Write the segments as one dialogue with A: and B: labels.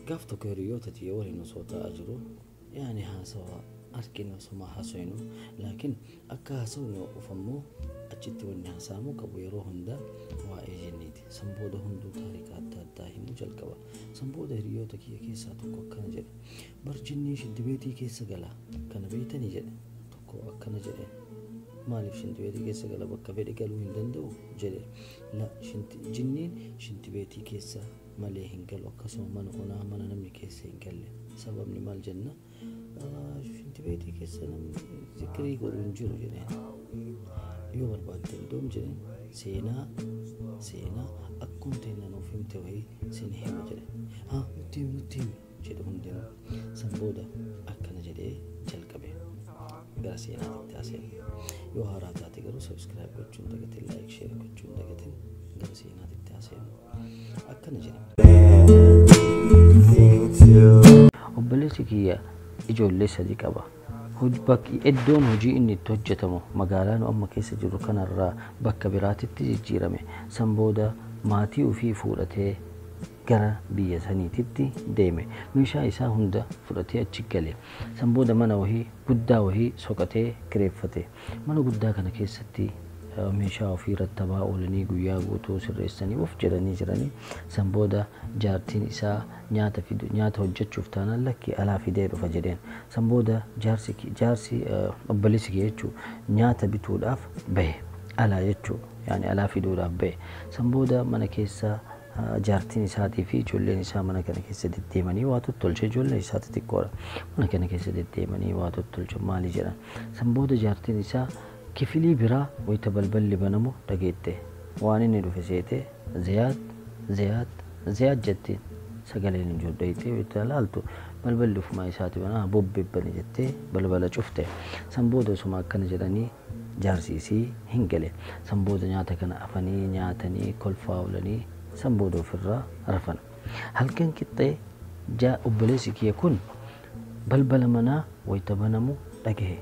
A: Gaaf tokko hiriyoota tiyya waliin osoo taa'aa jiru, yaani haasawaa harkina osuma haasofnu, laakiin akka haasofnu of ammoo achitti wanni haasa'amuu qabu yeroo hundaa waa'ee jinniiti. San booda hunduu taarika adda addaa himuu jalqaba. San booda hiriyoota kiyya keessaa tokko akkana jedhe: "Bar jinnii shintibeetii keessa gala, kana beektanii?" jedhe. Tokko akkana jedhe: "Maaliif shintibeetii keessa gala? Bakka fedhe galuu hin danda'u?" jedhe. La, jinniin shintibeetii keessa malee hin galu, akkasuma mana onaa, mana namni keessa hin galle. Sababni maal jenna? Shintibeetii keessa namni zikirii godhu hin jiru jedheen. Yoo barbaadde doom jedheen, seenaa akkuma ta'e nuuf himte wayii sin hima jedhe. "Haa, nutti himi, nutti himi," jedhe hundinuu. San booda akkana jedhee jalqabe. Gara seenaatitti haasa'e. Yoo haaraa taate garuu subscribe gochuun dagatin, like, share gochuun dagatin. Gara seenaatitti haasa'e. Akkana jedhe. Obboleessi kiyya ijoollee 3 qaba. Bakki iddoon hojii inni itti hojjetamu magaalaa nu amma keessa jirru kanarraa bakka biraatitti jijjiirame. San booda maatii ofii fuudhatee gara biyya saniititti deeme. Meeshaa isaa hunda fudhatee achi gale. San booda mana wahii guddaa wahii soqatee kireeffate. Mana guddaa kana keessatti meeshaa ofii rattabaa oolanii, guyyaa guutuu sirreessanii of jedhanii jiranii. San booda jaartiin isaa nyaata fidu, nyaata hojjechuuf taanaan, "Lakki, alaa fidee dhufa," jedheen. San booda jaarsi obboleessi kee jechuu nyaata bituudhaaf bahe alaa jechuu, yaani alaa fiduudhaaf bahe. San booda mana keessa jaartiin isaatii fi ijoolleen isaa mana kana keessa deddeemanii waa tottolche. Ijoolleen isaa xixiqqoodha. Mana kana keessa deddeemanii waa tottolche, maali jedhan. San booda jaartiin isaa kifilii biraa wayita balballi banamu dhageette. Waan inni dhufe seete. "Ziyaad, Ziyaad, Ziyaad," jettiin. Sagaleen hin jiru. Dhayitee wayita laaltu balballi ofumaa isaati banaa. "Bobbeebbani," jettee balbala cufte. San booda osuma akkana jedhanii jaarsi isii hin gale. San booda nyaata kana afanii nyaatanii kolfaa oolanii, san booda ofirraa rafan. Halkan qixxee obboleessi kiyya kun balbala manaa wayita banamu dhagahe.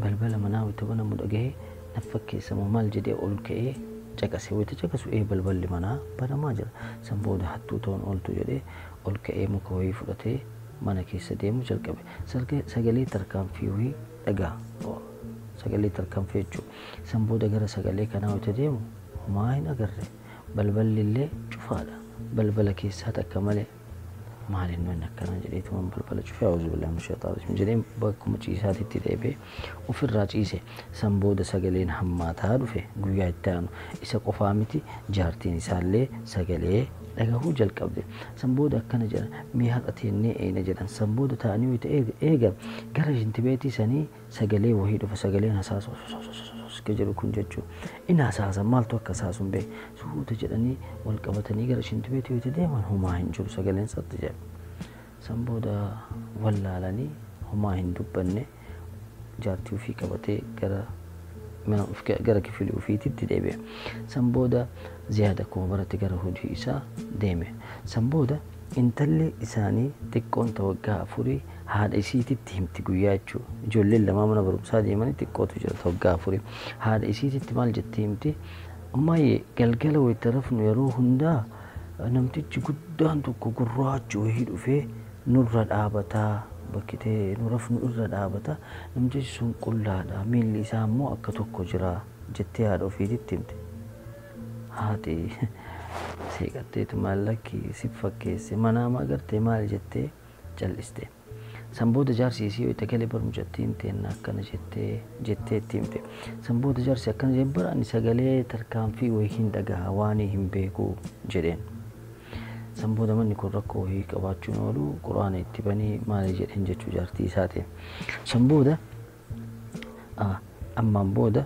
A: Balbala manaa wayita banamu dhagahe. "Na fakkeessamoo maal?" jedhee ol ka'ee caqase. Wayita caqasu ee, balballi manaa banamaa jira. San booda hattuu ta'uun ooltu jedhee ol ka'ee muka wayii fudhatee mana keessa deemuu jalqabe. Sagalee tarkaanfii wayii dhagaa, sagalee tarkaanfii jechuudha. San booda gara sagalee kanaa wayita deemu homaa hin agarre. Balballi illee cufaadha. Balbala keessaa takka malee. "Maali inni akkanaa?" jedheetuma balbala cufee, "أعوذ بالله من الشيطان الرجيم" jedhee bakkuma ciisaatitti deebi'ee ofirraa ciise. San booda sagaleen hammaataa dhufe. Guyyaa itti aanu isa qofaa miti, jaartiin isaallee sagalee dhagahuu jalqabde. San booda akkana jedhan: "Mee har'a teennee eena," jedhan. San booda ta'anii wayita eegan gara shintibeetii sanii sagalee wahii dhufa. Sagaleen hasaasa jedhu kun jechuudha. Inni hasaasa maaltu akka hasaasu hin beeku. Suuta jedhanii wal qabatanii gara shintibeetii wayita deeman homaa hin jiru, sagaleen tsatti jedha. San booda wallaalanii homaa hin dubbanne. Jaartii ofii qabatee gara mana gara kifilii ofiititti deebi'e. San booda Ziyaad akkuma barate gara hojii isaa deeme. San booda intalli isaanii xiqqoon ta waggaa 4 haadha isiititti himti guyyaa jechuudha. Ijoolleen lamaa mana barumsaa deemanii, xiqqootu jira ta waggaa 4. Haadha isiititti maal jettee himti? "Ammaayee galgala wayita rafnu yeroo hundaa namtichi guddaan tokko gurraachi wayii dhufee nurra dhaabataa, bakki ta'e nu rafnu irra dhaabata. Namtichi sun qullaadha, miilli isaa immoo akka tokko jira," jettee haadha ofiititti himte. Haati seeqatteetu, "Maallakki si fakkeesse, manaa agartee maal?" jettee cal'iste. San booda jaarsi isii wayita galee, "Bar mucattiin teenna akkana jettee," jettee itti himte. San booda jaarsi akkana jedhe: "Bara ani sagalee tarkaanfii wayii hin dhagaha, waan hin beeku," jedheen. San booda manni kun rakkoo wayii qabaachuun oolu, quraana itti banii maali jedheen jechuu jaartii isaatiin. San booda ammaan booda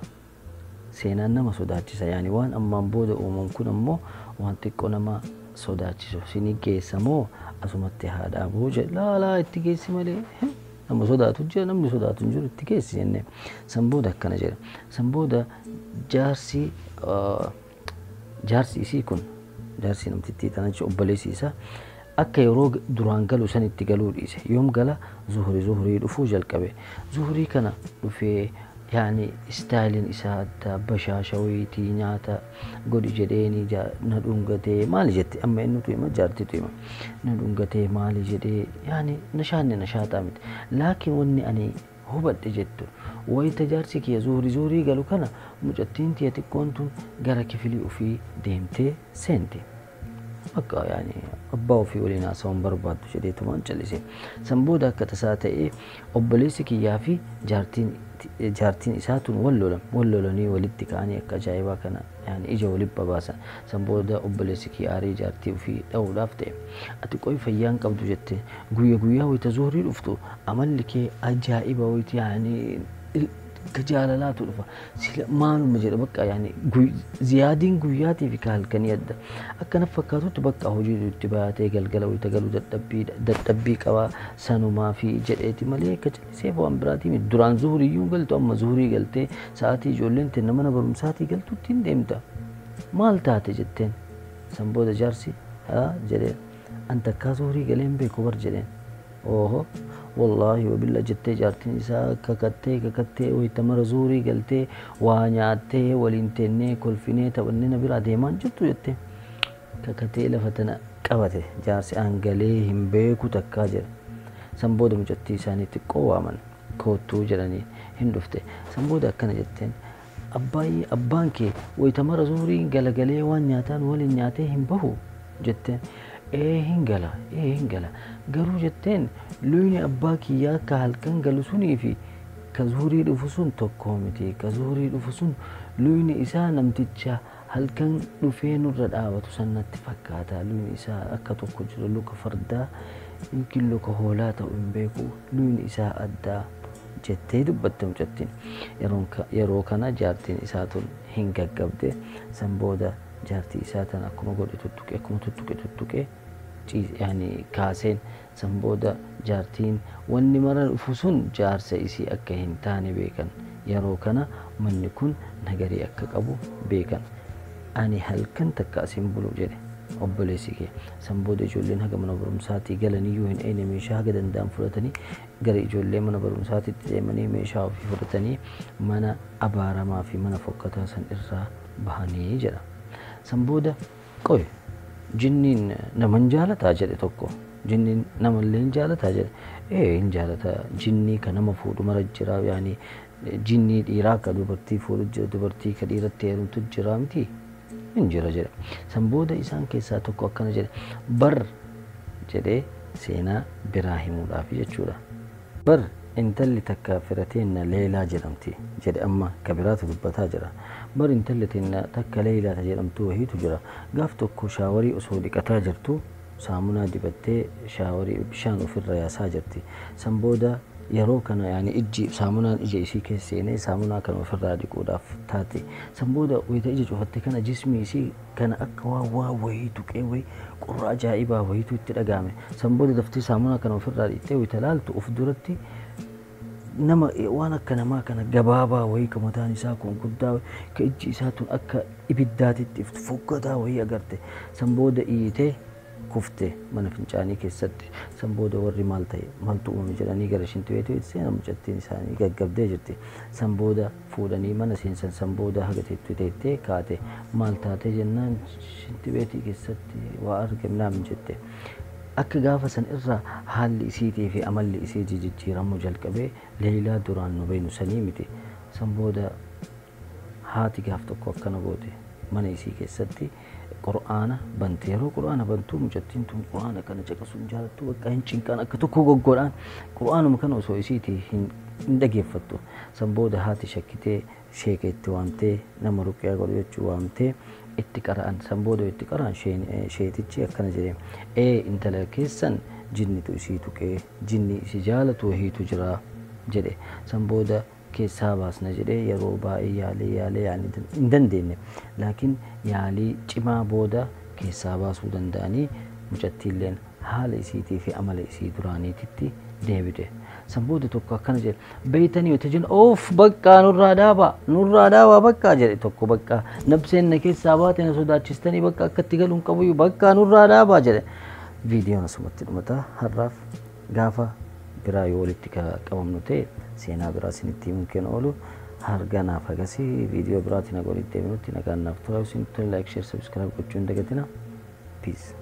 A: seenaan nama sodaachisa, yaani waan ammaan booda uumamu kun ammoo waan xiqqoo nama sodaachisu. "Sini geessa moo asumatti haa dhaabuu?" jedhe. "Laalaa, itti geessi malee, nama sodaatu jira? Namni sodaatu hin jiru, itti geessi," jennee. San booda akkana jedha. San booda jaarsi isii kun, jaarsi namtittii tana jechuun obboleessi isaa, akka yeroo duraan galu sanitti galuu dhiise. Yoom gala? Zuhurii dhufuu jalqabe. Zuhurii kana dhufee Yaani istaayiliin isaa adda, bashaasha wayiitii, nyaata godhi jedheeni na dhungatee maali jette. Amma innutu hima, jaartitu hima. Na dhungatee maali jedhee, yaani nashaanni nashaaxaa miti. Laakiin wanni ani hubadhe jettu, wayita jaarsi kiyya zuurii zuurii galu kana mucattiin tiyya xiqqoon tun gara kifilii ofii deemtee seente. Bakka yaani abbaa ofii waliin haasawuun barbaaddu jedheetumaan callise. San booda akka tasaa ta'ee obboleessi kiyyaa fi jaartiin isaa tun wal lolan. Wal lolanii walitti ka'anii akka ajaa'ibaa kana yaani ija walitti babaasan. San booda obboleessi kiyya aarii jaartii ofii dha'uudhaaf ta'e. Ati qoy fayyaan qabdu jette, guyya guyyaa wayita zuurii dhuftu amalli kee ajaa'iba wayiti, yaani ka jaalalaatu dhufa. Sila maaluma jedha, bakka yaani ziyaadiin guyyaatii fi ka halkanii adda. Akka naf fakkaatutti bakka hojii itti baatee galgala wayita galuu dadhabbii qabaa sanumaa fi jedheeti malee akka calliseef waan biraatii miti. Duraan zuhuriyyuu galtu, amma zuhurii galtee sa'aatii ijoolleen teenna mana barumsaatii galtutti hin deemta. Maal taate jetteen. San booda jaarsi haa jedheen, an takkaa zuhurii galee hin beeku bar jedheen. Oho, wallaahi wabilla jettee jaartiin isaa kakattee kakattee, wayita mara zuhurii galtee waa nyaattee waliin teennee kolfinee taphannee na biraa deemaan jirtu jette. Kakatee lafa tana qabate jaarsi, an galee hin beeku takkaa jedhe. San booda mucattii isaanii xiqqoo waaman, koottuu jedhanii, hin dhufte. San booda akkana jetteen, abbaan kee wayita mara zuhurii galagalee waan nyaataan waliin nyaatee hin bahu jetteen. Ee hin gala, ee hin gala, garuu jetteen, luyni abbaa kiyyaa ka halkan galu sunii fi ka zuhurii dhufu sun tokko miti. Ka zuhurii dhufu sun luyni isaa namticha halkan dhufee nurra dhaabatu san natti fakkaata. Luyni isaa akka tokko jira, luka fardaa yookiin luka hoolaa ta'u hin beeku, luyni isaa addaa jettee dubbatte mucattiin. Yeroo kana jaartiin isaa tun hin gaggabde. San booda jaartii isaa tan akkuma godhe tuttuqe, akkuma tuttuqe tuttuqe yaani kaaseen. San booda jaartiin wanni mara dhufu sun jaarsa isii akka hin taane beekan. Yeroo kana manni kun nagarii akka qabu beekan. Ani halkan takka asin bulu jedhe obboleessi kee. San booda ijoolleen haga mana barumsaatii galaniyyuu hin eegne, meeshaa haga danda'an fudhatanii gara ijoollee mana barumsaatiitti deemanii meeshaa ofii fudhatanii mana abaaramaa fi mana fokkataa san irraa bahanii jedha. San booda qoy jinniin naman jaalataa jedhe tokko. Jinniin namallee hin jaalataa jedhe. Ee hin jaalata, jinnii ka nama fuudhu mara jira, yaani jinnii dhiiraa ka dubartii fuudhu jira, dubartii ka dhiiratti heerumtu jira miti, hin jira jedhe. San booda isaan keessaa tokko akkana jedhe, bar jedhee seenaa biraa himuudhaaf jechuudha. Bar intalli takka firateenna Leelaa jedhamti jedhe, amma ka biraatu dubbataa jira. Bar intalli teenna takka Leelaa jedhamtu wahiitu jira. Gaaf tokko shaawarii osoo dhiqataa jirtu, saamunaa dibattee shaawarii bishaan ofirra yaasaa jirti. San booda yeroo kana yaani ijji saamunaan ija isii keessa seenee saamunaa kana ofirraa dhiquudhaaf taate. San booda wayita ija cufatte kana jismi isii kana akka waa wayii tuqee, wayii qorra ajaa'ibaa wayiitu itti dhagahame. San booda daftee saamunaa kana ofirraa dhiqxee wayita laaltu of duratti nama waan akka namaa kana gabaabaa wayii, ka mataan isaa kun guddaa, ka ijji isaa tun akka ibiddaatitti iftu, fokkataa wayii agarte. San booda iyyitee kufte mana fincaanii keessatti. San booda warri maal ta'e, maaltu uumame jedhanii gara shintibeetii seena, mucattiin isaanii gaggabdee jirti. San booda fuudhanii mana seensan. San booda haga teettu teettee kaate. Maal taate jennaan, shintibeetii keessatti waa argamnaam jette. Akka gaafa san irraa haalli isiitii fi amalli isii jijjiiramuu jalqabee, Leelaa duraan nu beenu sanii miti. San booda haati gaaf tokko akkana goote, mana isii keessatti qur'aana bante. Yeroo qur'aana bantuu mucattiin tun qur'aana kana caqasuun jaalattu, bakka hin cinqaan akka tokko goggodhaan qur'aanuma kana osoo isiitii hin dhageeffattu. San booda haati shakkitee sheeka itti waamtee, nama ruqyaa godhu jechuu waamtee itti qara'an. San booda itti qara'an, sheetichi akkana jedhe, ee intala keessan jinnitu isii tuqee, jinni isii jaalatu wahiitu jira jedhe. San booda keessaa baasna jedhee yeroo baay'ee yaalee yaalee yaanii hin dandeenye. Laakiin yaalii cimaa booda keessaa baasuu danda'anii, mucattiilleen haala isiitii fi amala isii duraaniititti deebite. San booda tokko akkana jedhe, beeytanii yoo jennu, oof bakka nurraa dhaabaa, nurraa dhaabaa bakka jedhe tokko, bakka nabseen na keessaa baate, na sodaachistanii, bakka akka itti galuun qabuyyuu, bakka nurraa dhaabaa jedhe. Viidiyoon asumatti dhumata har'aaf. Gaafa biraa yoo walitti qabamnu ta'e seenaa biraa isinitti himuun keenya oolu. Harganaaf agasii viidiyoo biraatiin haga walitti deebinutti nagaan naaf tura. Isin tole, like, share, subscribe gochuu hin dagatina. Peace.